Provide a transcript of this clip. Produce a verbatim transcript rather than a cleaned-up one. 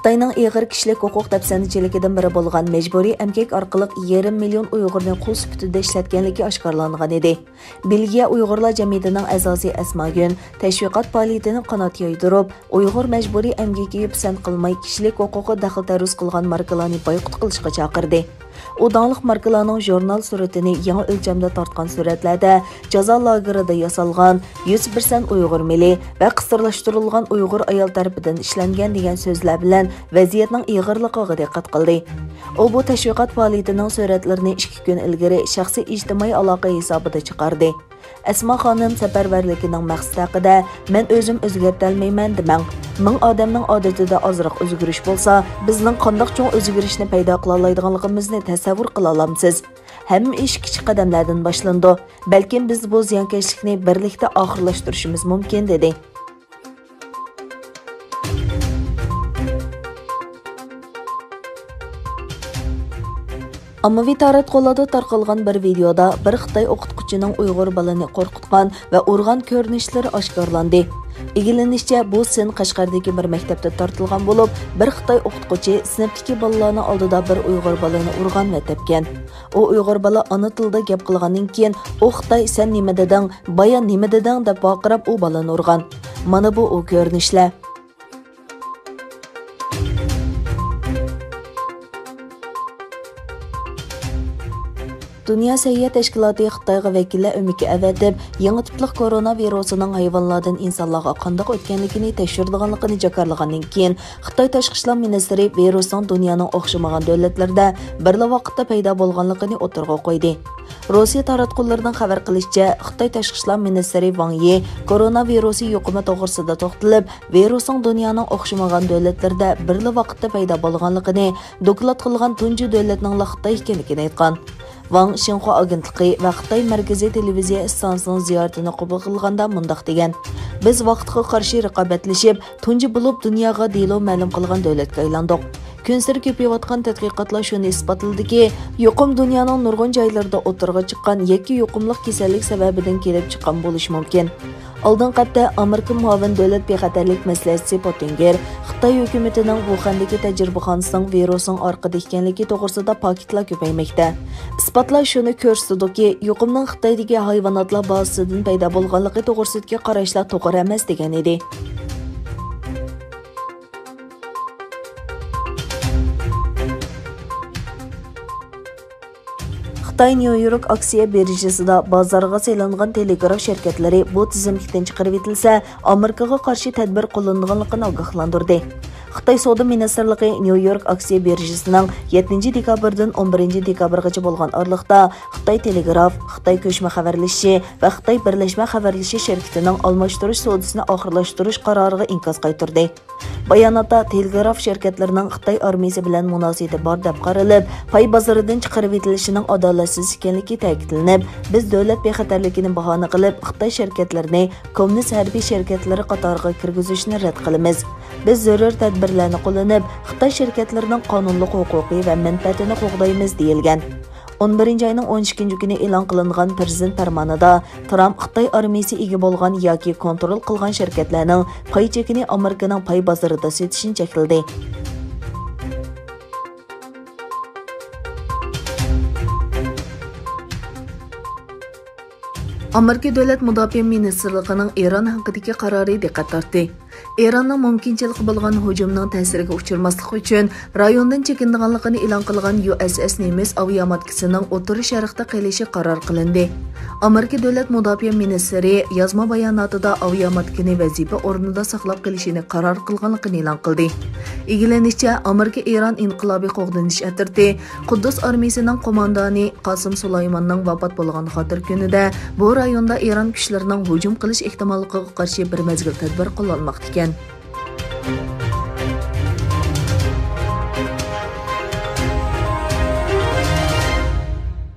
خىتاينىڭ ئېغىر كىشىلىك ھوقۇق دەپسەندىچىلىكىدىن بىرى بولغان مەجبۇرىي ئەمگەك ئارقىلىق يېرىم مىليون ئۇيغۇرنى قۇل سۈپىتىدە ئىشلەتكەنلىكى ئاشكارىلانغان ئىدى. بېلگىيە ئۇيغۇرلار جەمئىيىتىنىڭ ئەزاسى ئەسماگۈل تەشۋىقات پائالىيىتىنى قانات يايدۇرۇپ، ئۇيغۇر مەجبۇرىي ئەمگىكىگە پىسەنت قىلماي، كىشىلىك ھوقۇققا دەخلى-تەرۇز قىلغان ماركىلارنى بايقۇت قىلىشقا چاقىردى. ئۇ داڭلىق ماركىلارنىڭ ژۇرنال سۈرىتىنى يېڭى ئۆلچەمدە تارتقان سۈرەتلەردە جازا لاگېرىدا ياسالغان، يۈز پىرسەنت ئۇيغۇر مېلى ۋە قىستۇرلاشتۇرۇلغان ئۇيغۇر ئايال تەرىپىدىن ئىشلەنگەن دېگەن سۆزلەر بىلەن ۋەزىيەتنىڭ ئېغىرلىقىغا دىققەت قىلدى. ئۇ بۇ تەشۋىقات پائالىيىتىنىڭ سۈرەتلىرىنى ئىككى كۈن ئىلگىرى شەخسىي ئىجتىمائىي ئالاقە ھېسابىدا چىقاردى. ئەسما خانىم سەپەرۋەرلىكىنىڭ مەقسىتى ھەققىدە، مەن ئۆزۈم ئۆزگەرتەلمەيمەن دېمەڭ. مىڭ ئادەمنىڭ ئادىتىدە ئازراق ئۆزگىرىش بولسا، بىزنىڭ قانداق چوڭ ئۆزگىرىشنى پەيدا قىلالايدىغانلىقىمىزنى تەسەۋۋۇر قىلالامسىز؟ ھەممە ئىش كىچىك قەدەملەردىن باشلىنىدۇ. بەلكىم بىز بۇ زىيانكەشلىكنى بىرلىكتە ئاخىرلاشتۇرۇشىمىز مۇمكىن، دېدى. ئاممىۋى تاراتقۇلاردا تارقالغان بىر ۋىدېئودا بىر خىتاي ئوقۇتقۇچىنىڭ ئۇيغۇر بالىنى قورقۇتقان ۋە ئۇرغان كۆرۈنۈشلىرى ئاشكارىلاندى. ئىگىلىنىشىچە، بۇ سىن قەشقەردىكى بىر مەكتەپتە تارتىلغان بولۇپ، بىر خىتاي ئوقۇتقۇچى سىنىپتىكى بالىلارنىڭ ئالدىدا بىر ئۇيغۇر بالىنى ئۇرغان ۋە تەپكەن. ئۇ ئۇيغۇر بالا ئانا تىلىدا گەپ قىلغاندىن كېيىن، ئۇ خىتاي، «سەن نېمە دېدىڭ؟ بايا نېمە دېدىڭ؟» دەپ ۋارقىراپ، ئۇ بالىنى ئۇرغان. مانا بۇ ئۇ كۆرۈنۈشلەر. دۇنيا سەھىيە تەشكىلاتى خىتايغا ۋەكىللەر ئۆمىكى ئەۋەتىپ، يېڭى تىپلىق كورونا ۋىرۇسىنىڭ ھايۋانلاردىن ئىنسانلارغا قانداق ئۆتكەنلىكىنى تەكشۈرىدىغانلىقىنى جاكارلىغاندىن كېيىن، خىتاي تاشقى ئىشلار مىنىستىرى ۋىرۇسنىڭ دۇنيانىڭ ئوخشىمىغان دۆلەتلىرىدە بىرلا ۋاقىتتا پەيدا بولغانلىقىنى ئوتتۇرىغا قويدى. روسىيە تاراتقۇلىرىنىڭ خەۋەر قىلىشىچە، خىتاي تاشقى ئىشلار مىنىستىرى ۋاڭ يى كورونا ۋىرۇسى يۇقۇمى توغرىسىدا توختىلىپ، ۋىرۇسنىڭ دۇنيانىڭ ئوخشىمىغان دۆلەتلىرىدە بىرلا ۋاقىتتا پەيدا بولغانلىقىنى، دوكلات قىلغان تۇنجى دۆلەتنىڭلا خىتاي ئىكەنلىكىنى ئېيتقان. ۋاڭ شىنخۇا ئاگېنتلىقى ۋە خىتاي مەركىزىي تېلېۋىزىيە ئىستانسىسىنىڭ زىيارىتىنى قوبۇل قىلغاندا مۇنداق دېگەن: «بىز ۋاقىتقا قارشى رىقابەتلىشىپ، تۇنجى بولۇپ دۇنياغا دېلو مەلۇم قىلغان دۆلەتكە ئايلاندۇق. كۈنسېرى كۆپىيىۋاتقان تەتقىقاتلار شۇنى ئىسپاتلىدىكى، يۇقۇم دۇنيانىڭ نۇرغۇن جايلىرىدا ئوتتۇرىغا چىققان يەككە يۇقۇملۇق كېسەللىك سەۋەبىدىن كېلىپ چىققان بولۇشى مۇمكىن.» ئالدىنقى ھەپتە ئامېرىكا مۇئاۋىن دۆلەت بىخەتەرلىك مەسلىھەتچىسى پوتىنگېر خىتاي ھۆكۈمىتىنىڭ ۋۇخەندىكى تەجرىبىخانىسىنىڭ ۋىرۇسنىڭ ئارقىدا ئىكەنلىكى توغرىسىدا پاكىتلار كۆپەيمەكتە. ئىسپاتلار شۇنى كۆرسىتىدۇكى، يۇقۇمنىڭ خىتايدىكى ھايۋاناتلار بازىسىدىن پەيدا بولغانلىقى توغرىسىدىكى قاراشلار توغرا ئەمەس، دېگەن ئىدى. خىتاي نيۇ يورك ئاكسىيە بىرژىسىدا بازارغا سېلىنغان تېلېگراف شىركەتلىرى بۇ تىزىملىكتىن چىقىرىۋېتىلسە، ئامېرىكىغا قارشى تەدبىر قوللىنىدىغانلىقىنى ئاگاھلاندۇردى. خىتاي سودا مىنىستىرلىقى نيۇ يورك ئاكسىيە بىرژىسىنىڭ يەتتىنچى دېكابىردىن ئون بىرىنچى دېكابىرغىچە بولغان ئارىلىقتا خىتاي تېلېگراف، خىتاي كۆچمە خەۋەرلىشىشى ۋە خىتاي بىرلەشمە خەۋەرلىشىش شىركىتىنىڭ ئالماشتۇرۇش سودىسىنى ئاخىرلاشتۇرۇش قارارىغا ئىنكاس قايتۇردى. باياناتتا تېلېگراف شىركەتلىرىنىڭ خىتاي ئارمىيىسى بىلەن مۇناسىۋىتى بار دەپ قارىلىپ، پاي بازىرىدىن چىقىرىۋېتىلىشىنىڭ ئادالەتسىز ئىكەنلىكى تەكىتلىنىپ، بىز دۆلەت بىخەتەرلىكىنى باھانە قىلىپ، خىتاي شىركەتلىرىنى كوممۇنىست ھەربىي شىركەتلىرى قاتارىغا كىرگۈزۈشنى رەت قىلىمىز. بىز زۆرۈر تەدبىرلەرنى قوللىنىپ، خىتاي شىركەتلىرىنىڭ قانۇنلۇق ھوقۇقى ۋە مەنپەئەتىنى قوغدايمىز، دېيىلگەن. ئون بىرىنچى ئاينىڭ ئون ئىككىنچى كۈنى ئېلان قىلىنغان پىرېزىدېنت پەرمانىدا، ترامپ خىتاي ئارمىيىسى ئىگە بولغان ياكى كونترول قىلغان شىركەتلەرنىڭ پاي چېكىنى ئامېرىكىنىڭ پاي بازىرىدا سېتىشنى چەكلىدى. ئامېرىكا دۆلەت مۇداپىئە مىنىستىرلىقىنىڭ ئىران ھەققىدىكى قارارى دىققەت تارتتى. ئىراننىڭ مۇمكىنچىلىكى بولغان ھۇجۇمنىڭ تەسىرىگە ئۇچرىماسلىقى ئۈچۈن، رايوندىن چېكىنىدىغانلىقىنى ئېلان قىلغان يۇ ئەس ئەس نېمىس ئاۋىئاماتكىسىنىڭ ئوتتۇرا شەرقتە قېلىشى قارار قىلىندى. ئامېرىكا دۆلەت مۇداپىئە مىنىستىرى يازما باياناتىدا ئاۋىئاماتكىنى ۋەزىپە ئورنىدا ساقلاپ قېلىشىنى قارار قىلغانلىقىنى ئېلان قىلدى. ئىگىلىنىشىچە، ئامېرىكا ئىران ئىنقىلابىي قوغدىنىش ئەترىتى قۇددۇس ئارمىيىسىنىڭ قوماندانى قاسىم سۇلايماننىڭ ۋاپات بولغان خاتىرە كۈنىدە بۇ رايوندا ئىران كۈچلىرىنىڭ ھۇجۇم قىلىش ئېھتىماللىقىغا قارشى بىر مەزگىل تەدبىر قوللانماقتا ئىكەن.